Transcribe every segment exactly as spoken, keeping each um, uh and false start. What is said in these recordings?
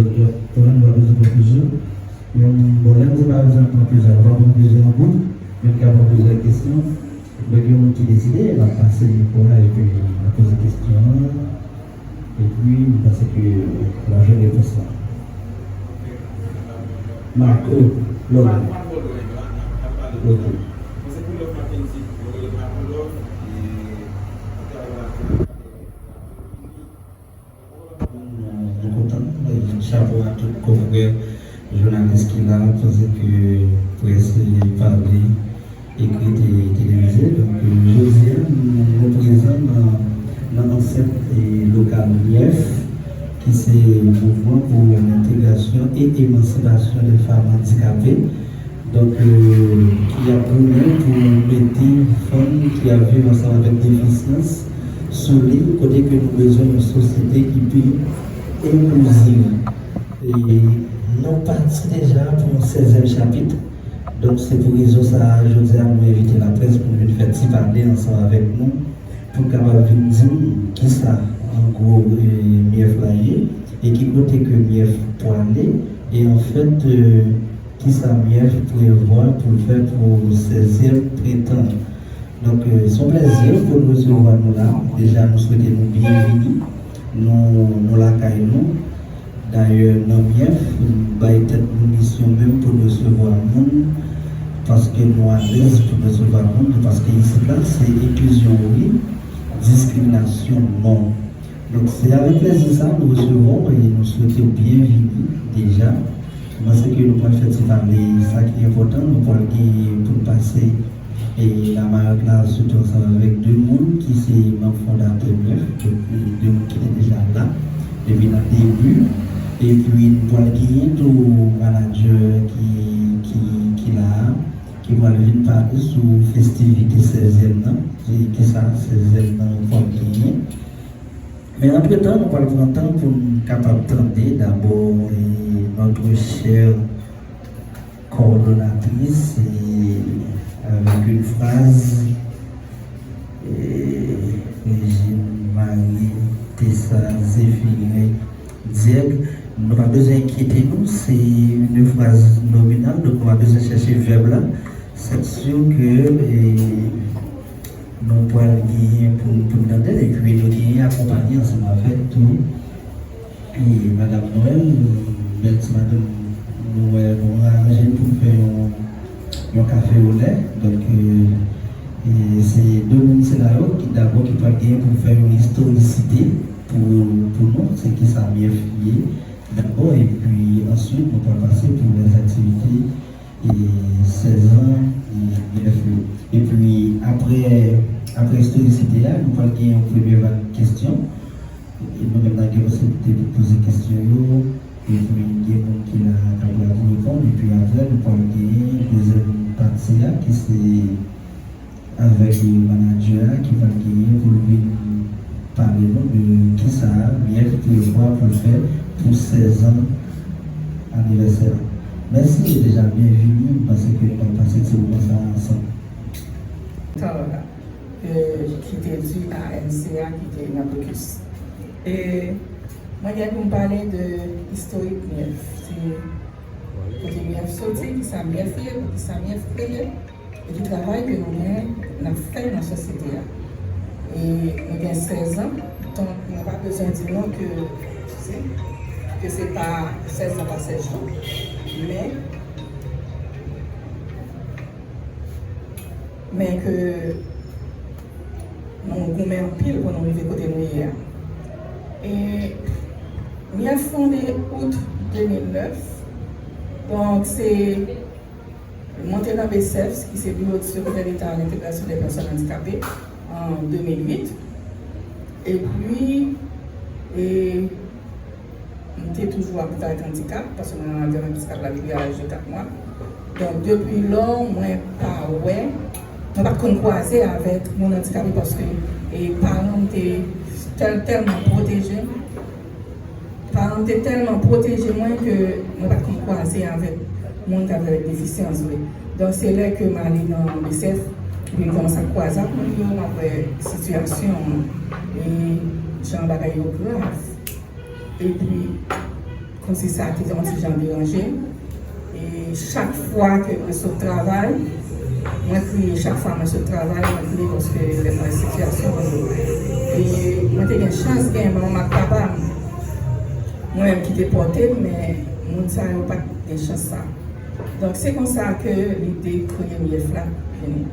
Lòt, lòt, nou pa bezwen pran plizyè. Yon, bon, lè m di pa bezwen pran plizyè, nou pa pran plizyè an gwoup, men n ka pran plizyè kesyon. Donk, gen yon moun ki deside, l ap pase mikwo a, epi l ap poze kesyon an. Epi, m panse ke l ap jwenn repons la. Marco, Lolo. Ok. Mwen kontan, chapo a tout konfrè jounalis ki la, panse ke près, pale, ekri, te, televize. Donk, jodi a, nou, nou prezan nan, nan ansèt, e, lokal MIEF, ki se Mouvman pou Lentegrasyon e Emansipasyon dè Fanm Andikape. Donk, euh, ki ap goumen pou mete fanm ki ap viv ansanm avèk defisyans sou liy, kote ke nou bezwen yon sosyete ki pi enklizif. E nou pati deja pou yon sèzyèm chapit. Donk, se pou rezon sa a, jodi a, nou envite laprès pou nou vin fè ti pale ansanm avèk nou, pou n kapab vin di n kisa, an gwo, e, MIEF la ye, e ki kote ke MIEF pwale, e anfèt, e, kisa MIEF prevwa pou l fè pou sèzyèm prentan. Donk, e, se yon plèzi pou n resevwa nou la. Deja, nou swete nou byenvini. Nou, nou lakay nou. Dayè, nan MIEF, nou bay tèt nou misyon menm pou n resevwa moun, paske nou alèz pou n resevwa moun, paske isit la, se enklizyon wi, diskriminasyon non. Donk, se avèk plèzi sa nou resevwa w e nou swete w byenvini deja. Mwen panse ke nou pral fè ti pale sa ki enpòtan, nou pral genyen pou n pase e lamayòt la, sitou ansanm avèk de moun ki se manm fondatè MIEF, donk, de moun ki te deja la depi nan debi. Epi, nou pral genyen tou manadjè ki, ki, ki la a, ki pral vin pale sou festivite sèzyèm nan, e kisa sèzyèm nan pral genyen. Men antretan, nou pral pran tan pou n kapab tande dabò, e, notre chère coordonnatrice, e, avec une phrase, e, Régine Marie Tessa Zéphirin Diègue. Nou pa bezwen enkyete nou, se une phrase nominale, donk nou pa bezwen chèche vèb la. C'est sûr que, e, nou pral genyen pou, pou n tande l, epi nou genyen akonpanye ansanm avèk tou, e, Madam Noël, bèl ti madanm, nou wè, nou aranje n pou n fè yon, yon kafe olè. Donk, e, e, se de moun sila yo ki dabò ki pral genyen pou fè yon istorisite pou, pou nou, se kisa MIEF ye dabò, epi answit nou pral pase pou lèzaktivite e sèz an, e, MIEF yo. Epi, apre, apre istorisite a, nou pral gen yon premye vag kesyon. E nou menm n ap gen posiblite pou poze kesyon yo. Epi, gen moun ki la k ap la pou reponn. Epi, apre, nou pral gen dezyèm pati a, ki se avèk manadjè a ki pral genyen pou l vin pale nou de kisa MIEF prevwa pou l fè pou sèz an anivèsè a. Mèsi e deja byenvini, m panse ke nou pral pase ti moman sa a ansanm. Talora, euh, ki te di A N C A, ki te nan blokis. E mwen gen pou m pale de istorik MIEF. Se kote MIEF soti, kisa MIEF ye, kisa MIEF kreye. E ki travay ke nou gen, n ap fè nan sosyete a. E nou gen sèz an, donk, mwen pa bezwen di nou ke, eskize, ke se pa sèz an pa sèz jou, men, men ke nou goumen anpil pou nou rive kote nou ye a. E MIEF fonde out de mil nèf, donk, se monte nan BSEPS, ki se Bureau du Secrétaire d'État à l'Intégration des Personnes Handicapées, an de mil uit. Epi, e, m te toujou ap viv avèk andikap, paske mwen antre nan andikap la depi a laj de kat mwa. Donk, depi lò, mwen pa wè, mwen pa t konn kwaze avèk moun andikape, paske, e, paran m te tèl-, tèlman pwoteje m. Paran m te tèlman pwoteje mwen ke mwen pa t konn kwaze avèk moun k ap viv avèk defisyans vre. Donk, se lè ke m ale nan BSEPS, epi m kòmanse ap kwaze ak moun yo, m ap wè sitiyasyon an, e jan bagay yo grav. Epi, Kòmsi sa te yon ti jan deranje. E chak fwa ke mwen sot travay, mwen kriye. Chak fwa mwen sot travay, mwen kriye paske lè m wè sitiyasyon mwen yo. E mwen te gen chans gen manman ak papa m. Mwen menm ki te pòte m, men moun sa yo pa t gen chans sa. Donk, se konsa ke lide kreye M I F la vini.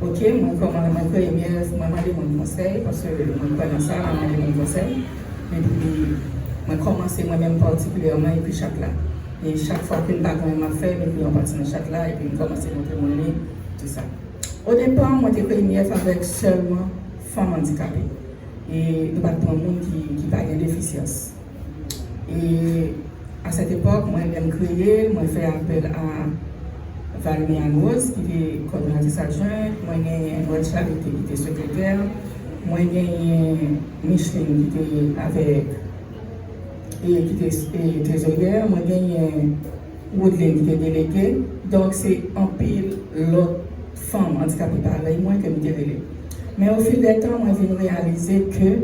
Oke, mwen kòman, mwen kreye M I F, mwen mande moun konsèy, paske mwen kwè nan sa, mwen mande moun konsèy. Epi, mwen kòmanse mwen menm patikilyèman ekri chat la. E chak fwa ke m pa konnen m ap fè, m ekri yon pati nan chat la, epi m kòmanse montre moun li, tou sa. Odepa, mwen te kreye M I F avèk sèlman fanm andikape. E nou pa t pran moun ki, ki pa gen defisyans. E à cette époque, mwen menm kreye l, mwen fè apèl a Valmy Anne Rose, ki te kòdonatris adjwent, mwen genyen Noël Charité, ki te sekretè, mwen genyen Micheline, ki te avèk, e ki te, e, trezoryè, mwen genyen Woodline, ki te delege. Donk, se anpil lòt fanm andikape parèy mwen ke m te rele. Men au fil des temps, mwen vin reyalize ke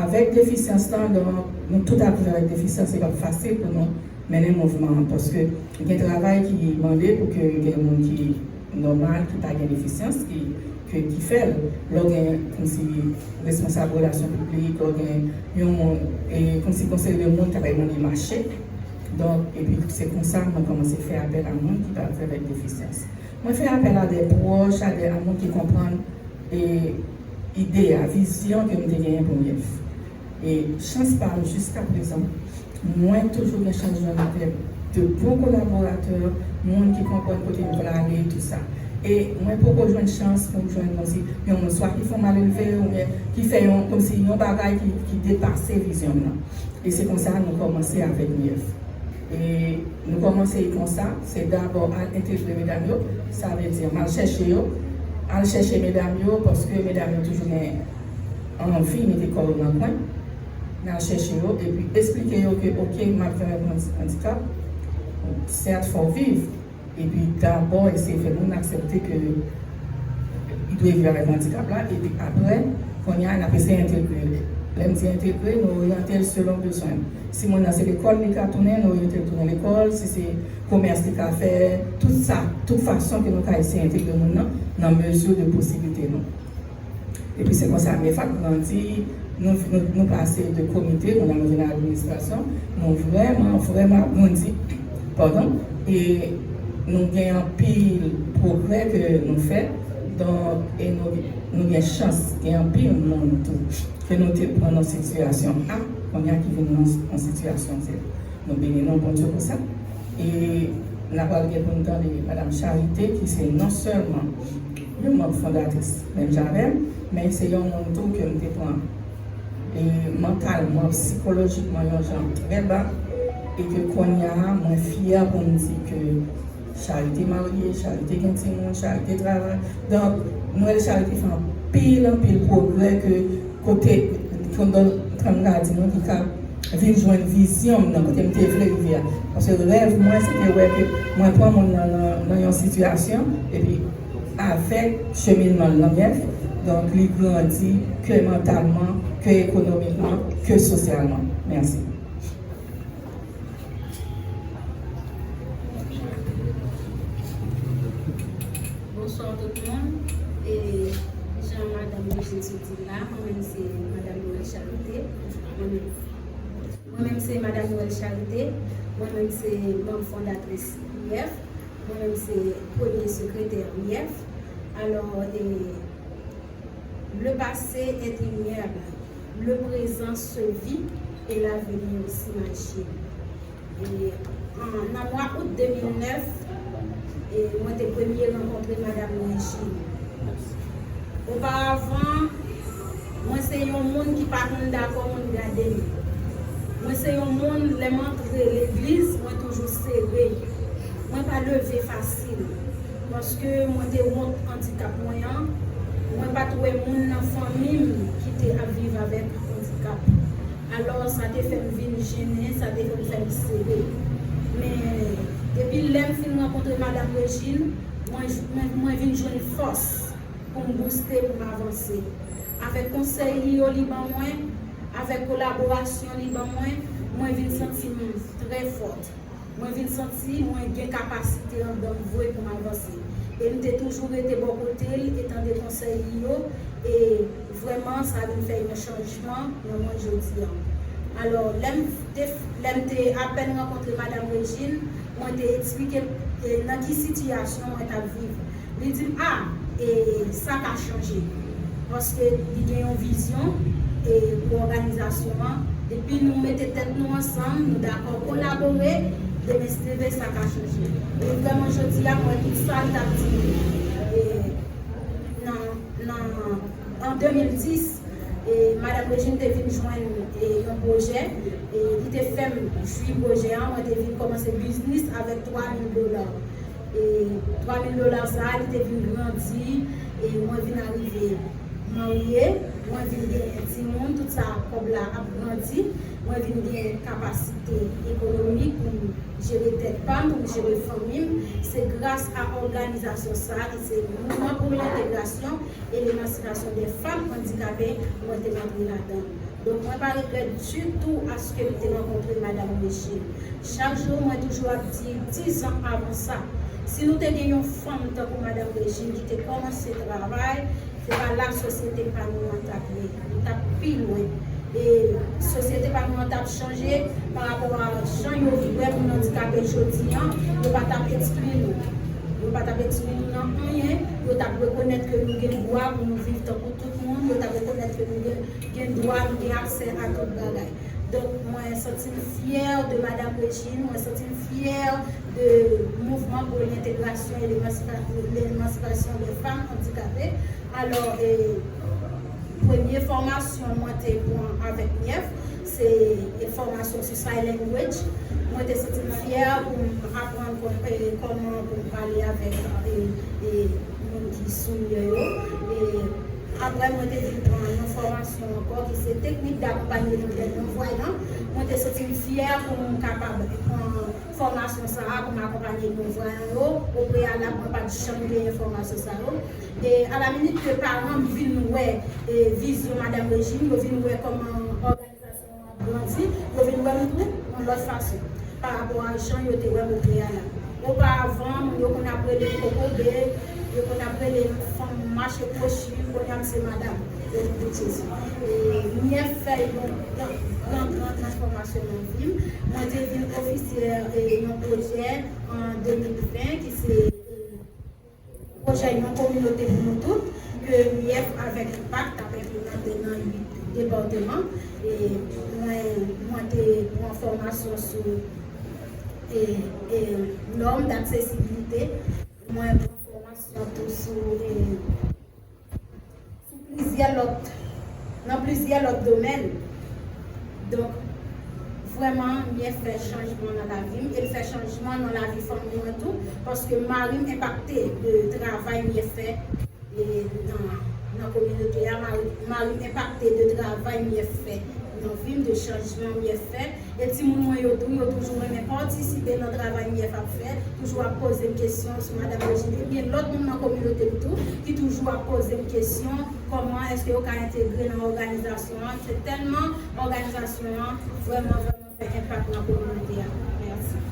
avèk defisyans lan, donk, nou tout ap viv avèk defisyans, se p ap fasil pou nou mennen mouvman an, paske gen travay ki mande pou ke gen moun ki nòmal, ki pa gen defisyans, ki, ke, ki fè l. Lè w gen kòmsi responsab relasyon piblik, lè w gen yon moun, e kòmsi konseye de moun k ap mande mache. Donk, epi se konsa mwen kòmanse fè apèl a moun ki pa, ki avèk defisyans. Mwen fè apèl a de pwòch, a de, a moun ki konprann, e, ide a, vizyon ke m te genyen pou M I F. E chans pa m, jiskaprezan, mwen toujou gen chans jwenn avèk de bon kolaboratè, moun ki konprann kote m vle ale, tou sa. E mwen poko jwenn chans pou m jwenn kòmsi yon moun swa ki fè m alelve oubyen ki fè yon, kòmsi yon bagay ki, ki depase vizyon m nan. E se konsa nou kòmanse avèk M I F. E nou kòmanse konsa, se dabò al entegre medam yo, sa vle di m al chèche yo, al chèche medam yo, paske medam yo toujou gen anvi mete kò yo nan kwen, n al chèche yo, epi eksplike yo ke, oke, m ap viv avèk yon andikap, sèt, fò w viv, epi dabò eseye fè moun aksepte ke li dwe viv avèk andikap la, epi apre, kounye a, n ap eseye entegre l. Lè m di entegre, nou oryante l selon bezwen. Si moun nan se lekòl li ka tounen, nou oryante l tounen lekòl. Si se komès li ka fè, tout sa, tout fason ke nou ka eseye entegre moun nan, nan mezi de posiblite nou. Epi se konsa M I F ap grandi, nou, nou, nou pase de komite, kounye a nou vin administrasyon, nou vrèman, vrèman ap grandi, padon, e nou gen anpil pwogrè ke nou fè, donk, e nou, nou gen chans, gen anpil moun tou, ke nou te pran nan sitiyasyon A, kounye a ki vin nan, nan sitiyasyon Z. Nou beni non Bondye pou sa. E n a pral gen pou n tande Madanm Charité, ki se non sèlman yon manm fondatris, menm jan avè m, men se yon moun tou ke m te pran, e, mantalman, sikolojikman, yon jan trè ba, e ke kounye a, mwen fyè pou m di ke Charité marye, Charité gen timoun, Charité travay. Donk, nou wè Charité fè anpil, anpil pwogrè ke kote, kote Donald Trump ka di nou ki ka vin jwenn vizyon m nan, kote m te vle rive a. Paske rèv mwen, se te wè ke mwen pran moun nan, nan, nan yon sitiyasyon, epi avèk cheminman l nan M I F, donk, li grandi ke mantalman, ke ekonomikman, ke sosyalman. Mèsi. Bonswa tout moun. E jan madanm Regine sot di la, mwen menm se madanm Noël Charité. Mwen menm, mwen menm se madanm Noël Charité. Mwen menm se manm fondatris M I F. Mwen menm se premye sekretè M I F. Alò, e, le passé est immuable, le présent se vit et l'avenir s'imagine. E, an, nan mwa out de mil nèf, e, mwen te premye rankontre Madanm Regine. Oparavan, mwen se yon moun ki pa konn dakò moun gade m. Mwen se yon moun, lè m antre legliz, mwen toujou sere. Mwen pa leve fasil, paske mwen te wont andikap mwen an. Mwen pa t wè moun nan fanmi m ki te ap viv avèk andikap. Alò, sa te fè m vin jennen, sa te fè m fè m sere. Men, depi lè m fin rankontre Madanm Regine, mwen, mwen, mwen vin jwenn fòs pou m bouste, pou m avanse. Avèk konsèy li yo li ban mwen, avèk kolaborasyon li ban mwen, mwen vin santi m Très forte. Mwen vin santi mwen gen kapasite anndan m vre pou m avanse. E m te toujou rete bò kote l e tande konsèy li yo, e vrèman sa vin fè yon chanjman nan mwen jodi a. Alò, lè m te, lè m te apèn rankontre Madanm Regine, mwen te eksplike l, e, nan ki sitiyasyon mwen t ap viv. Li di m, a, e, sa ka chanje. Paske li gen yon vizyon, e, pou òganizasyon an. Depi nou mete tèt nou ansanm, nou dakò kolabore, demen si Dye vle sa ka chanje. E vrèman jodi a, mwen tout sa l t ap di, e, nan, nan, an de mil dis, e, Madanm Regine te vin jwenn, e, yon pwojè, e, li te fè m jwi pwojè an, mwen te vin kòmanse biznis avèk twa mil dola. E twa mil dola sa a, li te vin grandi, e mwen vin arive marye, mwen vin genyen timoun, tout sa kòb la ap grandi, mwen vin gen kapasite ekonomik pou m jere tèt pa m, pou m jere fanmi m. Se gras a òganizasyon sa a, ki se Mouvman pou Lentegrasyon e Lemansipasyon dè Fanm Andikape, mwen te rantre ladan l. Donk, mwen pa regrèt ditou aske m te rankontre Madanm Regine. Chak jou, mwen toujou ap di, dizan avan sa, si nou te gen yon fanm tankou Madanm Regine ki te kòmanse travay, se pa la sosyete pa nou an t ap ye. Nou t ap pi lwen. E sosyete pa nou an t ap chanje pa rapò a jan yo vwè moun andikape jodi a, yo pa t ap ekskli nou. Yo pa t ap ekskli nou nan anyen, yo t ap rekonèt ke nou gen dwa pou nou viv tankou tout moun, yo t ap rekonèt ke nou gen gen dwa, nou gen aksè a tout bagay. Donk, mwen santi m fyè de Madanm Regine, mwen santi m fyè de Mouvman pou Lentegrasyon e Lemansipa-, Lemansipasyon dè Fanm Andikape. Alò, e, premye fòmasyon mwen te pran avèk MIEF, se, e, fòmasyon sou sign language. Mwen te santi m fyè pou m aprann kò-, e, kòman pou m pale avèk, e, e, moun ki soud yo. E, Apre, mwen te vin pran yon fòmasyon ankò ki se teknik d'akompanyman dè non-vwayan. Mwen te santi m fyè pou m kapab pran fòmasyon sa a pou m akonpanye non-vwayan yo. O preyalab, mwen pa t janm genyen fòmasyon sa yo. E alaminit ke paran m vin wè, e, vizyon Madanm Regine, yo vin wè kòman òganizasyon grandi, yo vin wè m tou yon lòt fason pa rapò a jan yo te wè m o preyalab. Opavan, moun yo konn ap rele m kokobe, yo konn ap rele m fanm mache kwochi, kounye a m se madanm. Yo di Jezi. E MIEF fè yon gran, gran, gran transfòmasyon nan vi m. Mwen te vin ofisyè, e, yon pwojè an de mil ven ki se, e, pwojè Yon Kominote pou Nou Tout, ke MIEF avèk Impact ap enplimante nan uit depatman. E mwen, mwen te pran fòmasyon sou, e, e, nòm d'aksesibilite. Mwen pran fòmasyon tou sou, e, sou plizyè lòt, nan plizyè lòt domèn. Donk, vrèman, MIEF fè chanjman nan lavi m, e l fè chanjman nan lavi fanmi mwen tou, paske mari m enpakte de travay MIEF fè, e, nan, nan kominote a, mari, mari m enpakte de travay MIEF fè nan vi m, de chanjman MIEF fè. E timoun mwen yo tou, yo toujou renmen patisipe nan travay MIEF ap fè, toujou ap poze m kesyon sou Madanm Regine. Ebyen, lòt moun nan kominote m tou, ki toujou ap poze m kesyon, kòman èske yo ka entegre nan òganizasyon an. Se tèlman òganizasyon an vrèman, vrèman fè enpak nan kominote a. Mèsi.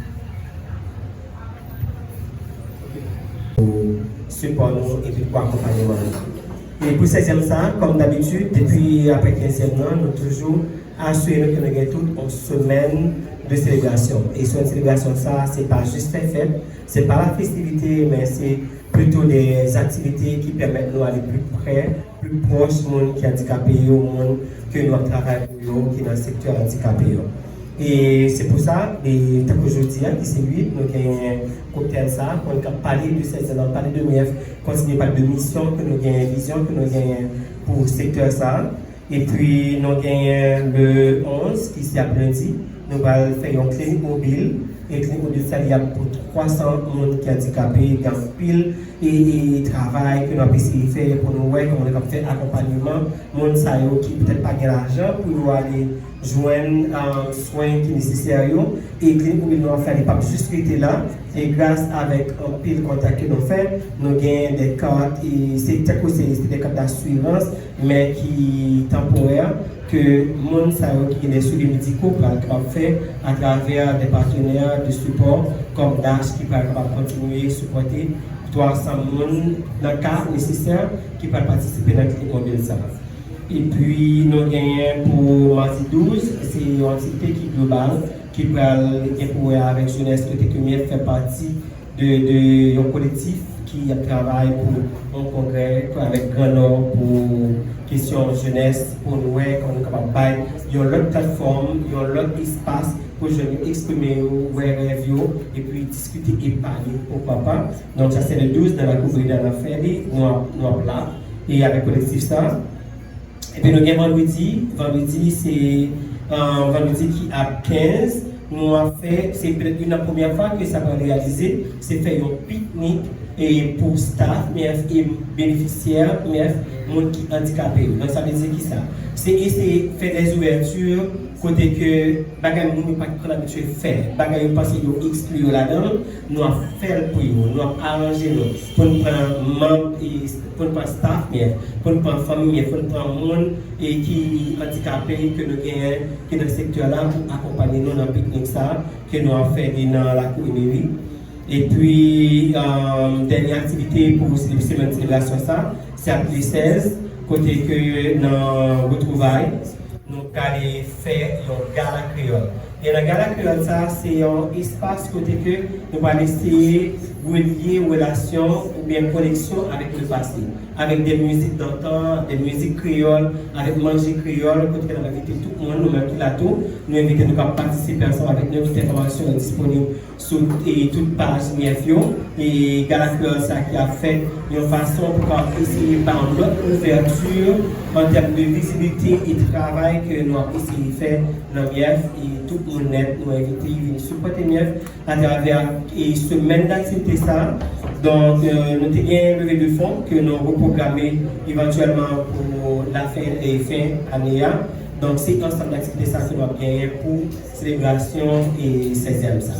Pou sipò nou epi pou akonpanyeman nou. E pou sèzyèm sa, kòm dabitid, depi apre kenzyèm nan, nou toujou asire nou ke nou gen tout yon semèn de selebrasyon. E semèn selebrasyon sa, se pa jis fè fèt, se pa la festivite, men se plito de aktivite ki pèmèt nou ale pli prè, pli pwòch moun ki andikape yo, moun ke nou ap travay pou yo, ki nan sektè andikape yo. E se pou sa, e tankou jodi a, ki se uit, nou genyen koktèl sa a, kounye a k ap pale de sèzyèm nan, pale de MIEF, kontinye pale de misyon ke nou genyen, vizyon ke nou genyen pou sektè sa a. Epi nou genyen le onz, ki se ap lendi, nou pral fè yon klinik mobil. E klinik mobil sa, li ap pou twa san moun ki andikape, gen anpil e, e travay ke nou ap eseye fè pou nou wè kòman nou kapab fè akonpanyeman moun sa yo ki petèt pa gen lajan pou yo ale jwenn swen ki nesesè yo. E klinik mobil nou ap fè, li p ap jis rete la. E gras avèk anpil kontak ke nou fè, nou gen de kat, e se tankou se de kat d'asirans, men ki tanporè, ke moun sa yo ki gen de swivi mediko pral kapab fè atravè de patenè de sipò kòm DASH ki pral kapab kontinye sipòte twa san moun nan ka nesesè ki pral patisipe nan klinik mobil sa. Epi nou genyen pou madi douz, se yon aktivite ki global, ki pral gen pou wè avèk jenès, kote ke M I F fè pati de, de yon kolektif ki ap travay pou yon kongrè avèk Gran Nò pou kesyon jenès, pou nou wè kòman nou kapab bay yon lòt platfòm, yon lòt espas pou jèn yo eksprime yo, wè rèv yo, epi diskite e pale, poukwa pa. Donk sa se le douz nan lakou Breda nan fè li, nou ap, nou ap la, e avèk kolektif sa. Epi nou gen vandredi, vandredi se vandredi ki ap kenz, nou ap fè, se petèt youn nan premyè fwa ke sa pral reyalize, se fè yon piknik e pou staff M I F e benefisyè M I F, moun ki andikape yo. Donk sa vle di ki sa? Se eseye fè de zouvèti kote ke bagay moun yo pa t konn abitye fè, bagay yo panse yo ekskli yo ladan l, nou ap fè l pou yo, nou ap aranje nou pou n pran manm, pou n pran staff M I F, pou n pran fanmi M I F, pou n pran moun ki andikape ke nou genyen ki nan sektè la pou akonpanye nou nan piknik sa ke nou ap fè li nan lakou Emery. Epi dènye aktivite pou semèn selebrasyon sa, se ap le sèz, kote ke nan retwouvay nou prale fè yon gala kreyòl. E nan gala kreyòl sa, se yon espas kote ke nou pral eseye relye relasyon oubyen koneksyon avèk le pase, avèk de mizik dantan, de mizik kreyòl, avèk manje kreyòl, kote ke n ap envite tout moun, nou menm ki la tou, nou envite nou k ap patisipe ansanm avèk nou, tout enfòmasyon yo disponib sou tout paj M I F yo. E gala kreyòl sa ki ap fèt yon fason pou kapab eseye ba yon lòt ouvèti an tèm de vizibilite e travay ke nou ap eseye fè nan M I F. E tout moun nèt nou envite vin sipòte M I F atravè e semèn daktivite sa. Donk nou te gen leve de fon ke nou repwograme evantyèlman pou lafen e fen ane a. Donk se ansanm daktivite sa ke nou ap genyen pou selebrasyon e sèzyèm sa.